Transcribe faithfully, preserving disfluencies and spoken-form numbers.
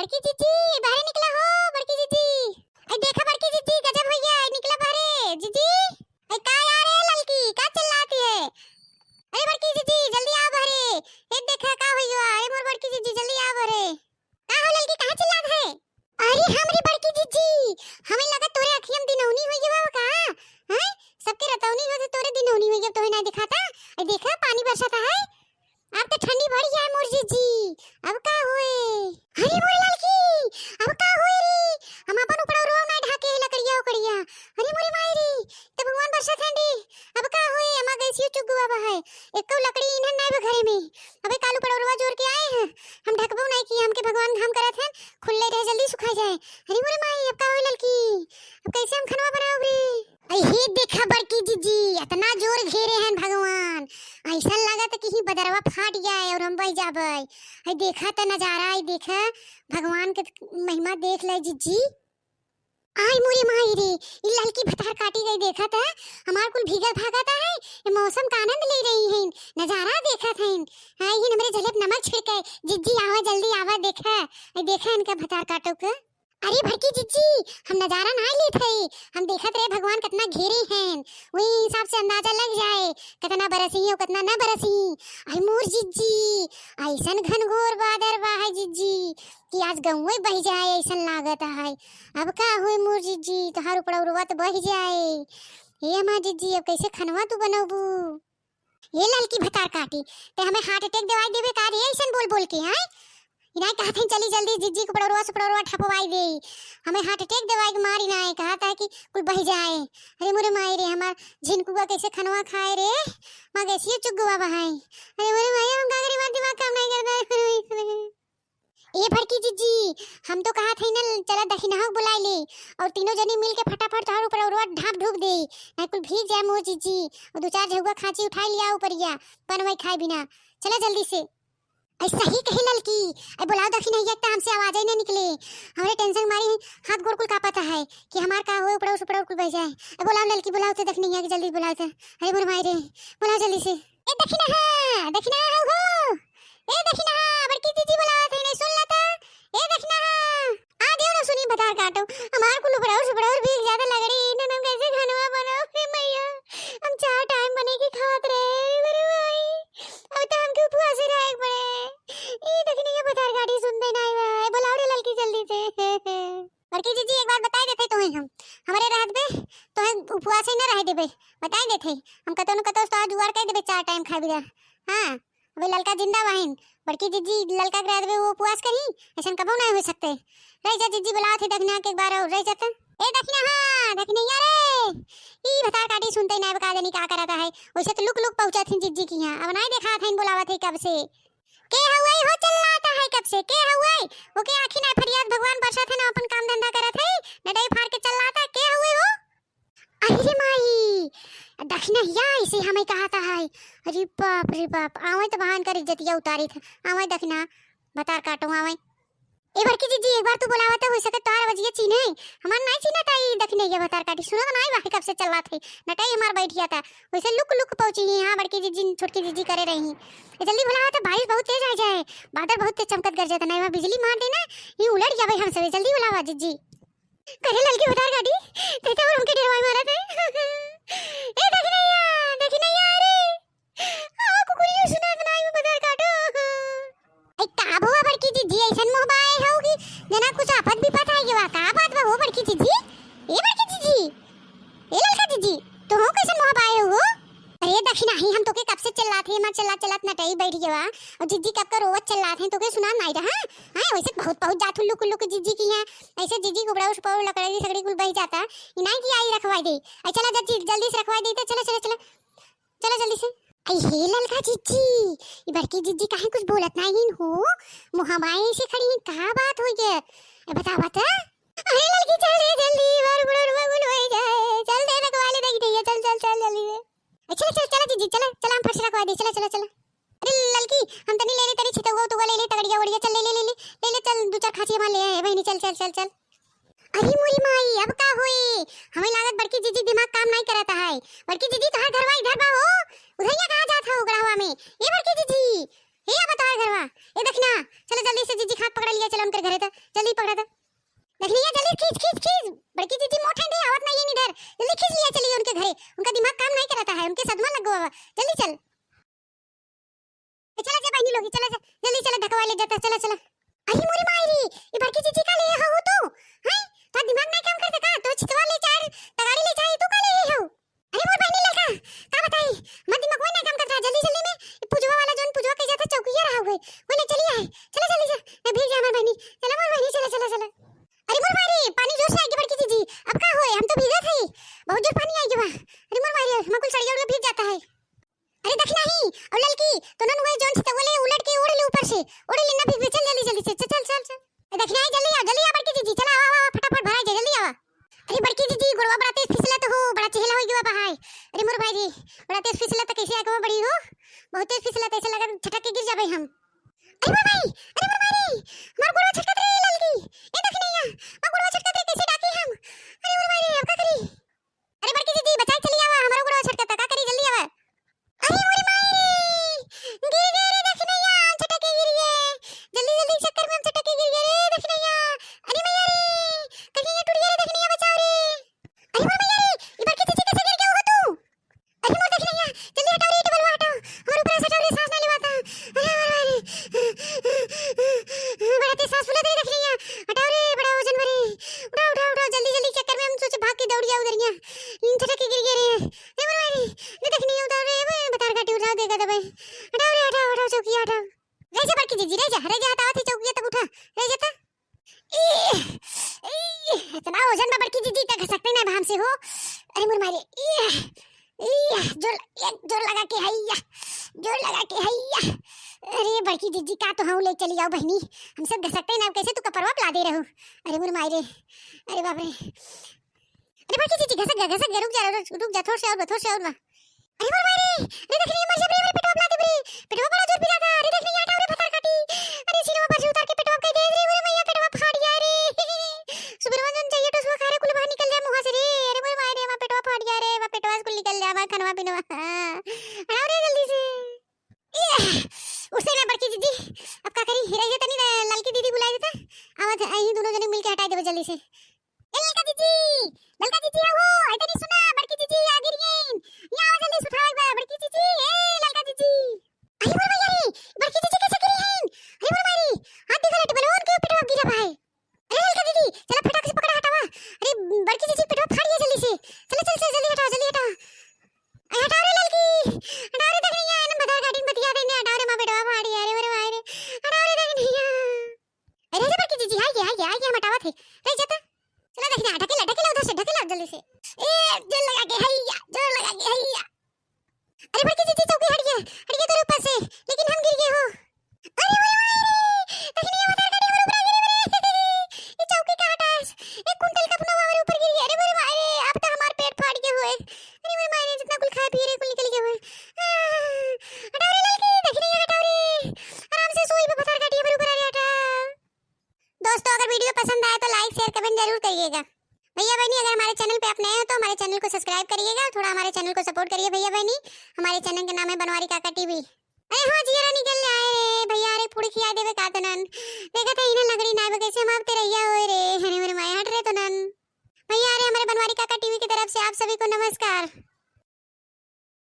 बड़की जिज्जी, बाहरे निकला हो, बड़की जिज्जी। आई देखा बड़की जिज्जी, गजब होइ गया, आई निकला बाहरे, जिज्जी। आई का यार है ललकी, का चिल्लाती है? अरे बड़की जिज्जी, जल्दी आओ बाहरे। ए देखा का होइ गया, अरे मोर बड़की जिज्जी, जल्दी आओ बाहरे। का हो ललकी, काहे चिल्लात है? अरे हमरी बड़की जिज्जी, हमें लगा तोरे अखियन दिनौनी होइ गया का? हैं? सबके रतौनी होत है, तोरे दिनौनी होइ गया, तोहे ना दिखाता। आई देखा पानी बरसाता है। अब तो ठंडी बढ़ गया है मोर जिज्जी, अब का होए? अरे मोरे ललकी, अब का होए रे? हम अपन उपड़ौरवा ना ढाके है लकड़िया उकड़िया। अरे मोरे माई रे, तो भगवान बरसा ठंडी, अब का होए? हमार गैसियो चुक गवा बा है, एको लकड़ी इन्हन ना बा घरे में। अबे काल उपड़ौरवा जोर के आए हैं, हम ढकबो नहीं कि हमके भगवान घाम करत हैं, खुल्ले रहे जल्दी सुखा जाए। अरे मोरे माई, अब का होए ललकी, अब कैसे हम खनवा बनाओ रे? आई हे देखा बड़की जिज्जी, इतना जोर घेरे हैं भगवान, ऐसा लागत कि ही बदरवा फाट जाए और हम बह जाबे। आई देखा त नजारा, आई देखा भगवान के महिमा देख ले जिज्जी। आई मोरे माई रे, ई ललकी भतार काटी गई देखा त, हमार कुल भीगत भागत है, ये मौसम का आनंद ले रही हैं, नजारा देखत हैं। आई ही हमरे जलेब नमक छिड़के, जिज्जी आवा जल्दी आवा देखा, आई देखा इनका भतार काटो के। अरे बड़की जिज्जी, हम नजारा ना लेत हई, हम देखत रहे भगवान कितना घेरे हैं, वही हिसाब से अंदाजा लग जाए कितना बरसी और कितना ना बरसी। आई मोर जिज्जी, ऐसन घनघोर बादर बा है जिज्जी कि आज गौवे बह जाए ऐसन लागत है। अब का होए मोर जिज्जी, तोहार उपड़ौरवा त बह जाए। हे हमार जिज्जी, अब कैसे खनवा तू बनौबू? ये ललकी भतार काटी, ते हमें heart attack देवाई देबे का रे, ऐसन बोल बोल के, हैं? इनाय कहत हैं, "चली जल्दी जिज्जी के पड़ौरवा से पड़ौरवा ठपवाई दे।" हमें heart attack देवाई के मारी ना है, कहत है कि कुल बह जाए। अरे मोरे माई रे, हमार झिनकुआ कैसे खनवा खाए रे, माँ गैसियो चुक गवा बहाए। अरे मोरे माई, हम का करी, हमार दिमाग काम नहीं करता है। ए बड़की जिज्जी, हम तो कहत हई ना, चला दखिनहा के बुलाए ले और तीनों जनी मिल के फटाफट तोहार ऊपर उरवा ढाप ढूप दे, नहीं कुल भीग जाए मोर जिज्जी। और दो चार झउआ खांची उठाई लिया ऊपरिया, पनवई खाए बिना। चला जल्दी से। ऐसा ही कहे ललकी, ऐ बुलाओ दखिनहिया के, हमसे आवाज ही ना निकले। हमरे tension मारी हाथ गोड़ कुल कांपत है कि हमार का होए, उपड़ा उपड़ा कुल बह जाए। ऐ बुलाओ ललकी, बुलाओ थे दखिनहिया के, जल्दी बुलाओ थे। अरे मोर माई रे, बुलाओ जल्दी से। ए दखिनहा, दखिनहा हो। ए दखिनहा, बड़की जिज्जी बुलावत है, नहीं सुन ला त। ए दखिनहा। आ देव ना सुनी भतार काटो। हमार कुल उपड़ौर सुपड़ौर भीग जाता लकड़ी, इन्हन हम कैसे खनवा बनाओ रे मैया। हम चार time बने के खात रहे, मेरे भाई। अब तो हमके उपवास ही रहे के पड़े। ए दखिनहा भतार काटी सुनते नहीं बा। बुलाओ रे ललकी जल्दी से। बड़की जिज्जी, एक बात बताई देते तोहे हम, हमरे रहत बे तोहे उपवास ही न रहे देबे, बताई देते। हम कतौ न कतौ से तोहार जुगाड़ कर देबे, चार time खाए बिना। हाँ, अबे ललका जिंदा बाहिन, बड़की जिज्जी ललका के रहत बे वो उपवास करी, ऐसन कबो नहीं हो सकते। रह जा जिज्जी, बुलावत है दखिना के एक बार और रह जाता। ए दखिना, हाँ दखिनैया रे, ई भतार काटी सुनते नहीं बका जानी का करता है। वैसे तो लुक लुक पहुँचत हैं जिज्जी की यहाँ, अब नहीं देखात है, बुलावत है कब से। के हउए हो चिल्लाता है कब से? के हउए? ओके आँखी ना फरियाद, भगवान बरसत है ना, अपन काम धंधा करत है, नटई फार के चिल्लाता, के हउए हो? अरे माई, दखिनहिया ऐसे हमें कहता है। अरे बाप रे बाप, आवे तो बहान कर इज्जतिया उतारी था, आवे दखिना, भतार काटो आवे। ए बड़की जिज्जी, एक बार तू बुलावा तो हो सके तोहार वजिया चीन्हे, हमार नाई चीन्हा ताई दखिनहिया भतार काटी, सुनो तो नाई वाहे कब से चिल्लात है, नटई हमार बैठिया था, वैसे लुक लुक पहुँची है, हाँ बड़की जिज्जी छोटकी जिज्जी करे रही। ए, जल्दी बुलावा तो बारिश बहुत तेज आ जाए, बादल बहुत तेज चमकत गरजत है, ना बिजली मार देना, ये उलट जावे हम सबे, जल्दी बुलावा जिज्जी। करे ललकी भतार काटी, ते तो हमके डरवाई मारत है। ए दखिनैया, दखिनैया रे, आ कुकुरियो सुनात नाई बा भतार काटो। ए का भवा बड़की जिज्जी, ऐसन मुँह बाए हो कि जना कुछ आफत बिपत आए के बा, का बात बा हो बड़की जिज्जी? ए बड़की जिज्जी, ए ललका जिज्जी, तोहू कैसन मुँह बाए हो? अरे दखिनही, हम तोके कब से चिल्लात है, माँ चिल्लात चिल्लात नटई बैठ गवा, और जिज्जी कब का रोवत चिल्लात है, तोके सुनात नाई रहा? हाँ, वैसे बहुत पहुँच जात हुल्लू कुल्लू के जिज्जी की यहाँ, ऐसे जिज्जी के उपड़ा उपड़ा लकड़ी सकड़ी कुल बह जाता, इनाई की आई रखवाई दे। ऐ चला जल्दी, जल्दी से रखवाई दे, तो चला, चला, चला, चला जल्दी से। ऐ हे ललका जिज्जी, ई बड़की जिज्जी काहे कुछ बोलत नाई हिन हो? मुँह बाए से खड़ी हिन, का बात होई है? ऐ बतावा तो। अरे ललकी, चल रे जल्दी, बार बुढ़ा रुआ गुल होई जाए। चल दे रखवाले देख दे, चल, चल, चल जल्दी से। ए, चला, चला, चला जिज्जी, चला, चला, हम फट से रखवा दे, चला, चला, चला। अरे ललकी, हम तनी ले ले, तनी छितौआ उतौआ ले ले, तगड़िया उगड़िया, चल ले ले, ले ले, ले ले, चल, दो चार खांची हमार ले आए, बहिनी, चल, चल, चल, चल। अरे मोरी माई, अब का होई? हमें लागत बड़की जिज्जी दिमाग काम नाई करत है। बड़की जिज्जी, तोहार घरवा इधर बा हो, उधरिया कहाँ जात हो गड़हवा में? ए बड़की जिज्जी, हे अब तोहार घरवा। ए दखिना, चला जल्दी से जिज्जी के हाथ पकड़ लिया, चला उनकर घरे त। जाता, चला, चला। अरे मोरी माई रे, ई बड़की जीजी का ले हो तू? हैं? तो दिमाग नहीं काम करता का? तो छितवा ले चार, तगारी ले चार, तू का ले हो? अरे मोर बहिनी ललका, का बताई, हमार दिमाग वही ना काम करता। जल्दी जल्दी में ई पूजवा वाला जौन पूजवा कह जाता चौकिया रहा हुए, वो ले चली आए। चला जल्दी से, ए भीग जा हमार बहिनी। चला मोर बहिनी, चला, चला, चला। अरे मोर माई रे, पानी जोर से आएगी बड़की जीजी, अब का होए, हम तो भीगत हई, बहुत जोर पानी आएगी बा। अरे मोर माई रे, हमार कुल सड़िया उड़िया भीग जाता है। अरे दखिनही, और ललकी, तो नन वही जौन से तवले उलट के ओढ़ ले ऊपर से, ओढ़ ले ना भीग, चल जल्दी जल्दी से, चल, चल, चल, चल। ए दखिनही, जल्दी आ, जल्दी आ बड़की जीजी, चला, आवा, आवा, आवा, फटाफट भरा जाए, जल्दी आवा। अरे बड़की जीजी, गोड़वा बड़ा तेज फिसलत हो, बड़ा चेहला हो गया बा भाई। अरे मोर भाई रे, बड़ा तेज फिसलत, कैसे आगे बढ़ी हो? बहुत तेज फिसलत, ऐसे लगा झटक के गिर जाबे हम। अरे मोर भाई, अरे मोर भाई रे, हमार गोड़वा छटकत रे ललकी। ए दखिनैया, हमार गोड़वा छटकत रे, कैसे डाकी हम? अरे मोर भाई रे, अब का करी? अरे बड़की जीजी, बचाई चली आवा, हमारो गोड़वा छटकत, का करी, जल्दी आवा। अरे मोर माई रे, गिर गए रे दखिनैया, छटक के गिर गए। जल्दी जल्दी चक्कर में हम छटक के गिर गए रे दखिनैया। अरे मैया रे, दखिनैया टूट गया रे दखिनैया, बचाओ रे। अरे मोर मैया रे, ई बड़की जीजी कैसे गिर गया हो तू? अरे मोर दखिनैया, जल्दी हटाओ रे, टेबलवा हटाओ। हमारे ऊपर से हटाओ रे, सांस ना लेवाता। अरे मोर माई रे, बड़ा तेज सांस फूलत रे दखिनैया। हटाओ रे, बड़ा वजन भरे। उठाओ, उठाओ, उठाओ, जल्दी जल्दी, चक्कर में हम सोचे भाग के दौड़ जाओ उधरिया। छटक के गिर गए रे। अरे मोर माई रे, दखिनैया उठाओ रे, ए, बतार काटी उठाओ, देखा दबे। हटाओ रे, हटाओ, हटाओ, चौकिया हटाओ। रह जा बड़की जीजी, रह जा, रह जा, हटावत ही चौकिया तब उठा, रह जा त। ई, ई, इतना वजन बा बड़की जीजी, त घसकते ना बा हमसे हो। अरे मोर माई रे, ई, ई, जोर, एक जोर लगा के हैया, जोर लगा के हैया। अरे बड़की जीजी का तो हम ले चली जाओ बहिनी, हमसे घसकते ना, कैसे तू कपड़वा पला दे रहू। अरे मोर माई रे, अरे बाप रे। अरे बड़की जीजी, घसक गया, घसक गया, रुक जा, रुक, रुक जा, थोड़ से और बा, थोड़ से और बा। अरे मोर माई रे, अरे दखिनैया मर जाब रे, हमरे पेटवा फुला देब रे, पेटवा बड़ा जोर पिराता, अरे दखिनैया हटाओ रे भतार काटी, अरे सिरवा पर से उतार के पेटवा कह दे रे, मोर मैया पेटवा फाट गया रे, सुबेरवा जौन चाहिए टोसवा खा रे कुल बाहर निकल जाए मुँह से रे, अरे मोर माई रे, हमार पेटवा फाट गया रे, हमार पेटवा से कुल निकल जाए, हमार खनवा पिनवा, हटाओ रे जल्दी से। ए, उठते ना बड़की जीजी, अब का करी, रह जा तनी, ललकी दीदी बुलाए देता, आवत है, यही दोनों जने मिलके हटाई देबे जल्दी से। ए ललका जीजी, ललका जीजी आओ, इधर ही सुना, बड़की जीजी आ गिरी हैं। यहाँ आओ जल्दी से उठाओ एक बार, बड़की जीजी, ए ललका जीजी। अरे मोर भैया रे, बड़की जीजी कैसे गिरी हैं? अरे मोर माई रे, हाथ दिखा ले, टेबल ओन के पेटवा गिरा भाई। अरे ललका दीदी, चला फटाक से पकड़ा हटावा। अरे बड़की जीजी पेटवा फाड़ गया जल्दी से। चला चल चल जल्दी हटाओ, जल्दी हटाओ। अरे हटाओ रे ललकी, हटाओ रे दखिनैया, एनम भतार काटी बतिया देने, हटाओ रे माँ पेटवा फाड़ गया, अरे मोर माई रे, हटाओ रे दखिनैया। अरे, अरे, बड़की जीजी, आइए, आइए, आइए, हम हटावत है। रह जाता। चला, दखिना, ढकेला, ढकेला उधर से, ढकेला जल्दी से। ए, जोर लगा के, हैया, जोर लगा के, हैया। अरे, बड़की जीजी, चौकी हट गया, हट गया तोरे ऊपर से, लेकिन हम गिर गए हो। अरे, अरे, अरे, अरे, दखिना, ये भतार काटी हमारे ऊपर आ गई रे, अरे। ये चौकी का हटा है, एक कुंटल का अपना हमारे ऊपर गिर गया। अरे, अरे, अरे, अब तो हमार पेट फाट गया हुए। अरे, अरे, अरे, जितना कुल खाए पिए रहे, कुल निकल गया हुए। आह, हटाओ रे ललकी, दखिना, ये हटाओ रे। आराम से सोई, भतार काटी हमारे ऊपर आ रही, हटा। दोस्तों, अगर video पसंद आए तो like, share, comment जरूर करिएगा। भैया बहनी, अगर हमारे channel पे आप नए हो तो हमारे channel को subscribe करिएगा, थोड़ा हमारे channel को support करिए भैया बहनी। हमारे channel के नाम है बनवारी काका टीवी। अरे हाँ, जियरा निकल जाए रे भैया, अरे पूड़ी खिया देवे का तनन। देखा था इन्हें लकड़ी ना आवे, कैसे हम आपते रहिया होए रे। अरे मेरे माया, हट रे तनन। भैया, अरे हमारे बनवारी काका टीवी की तरफ से आप सभी को नमस्कार।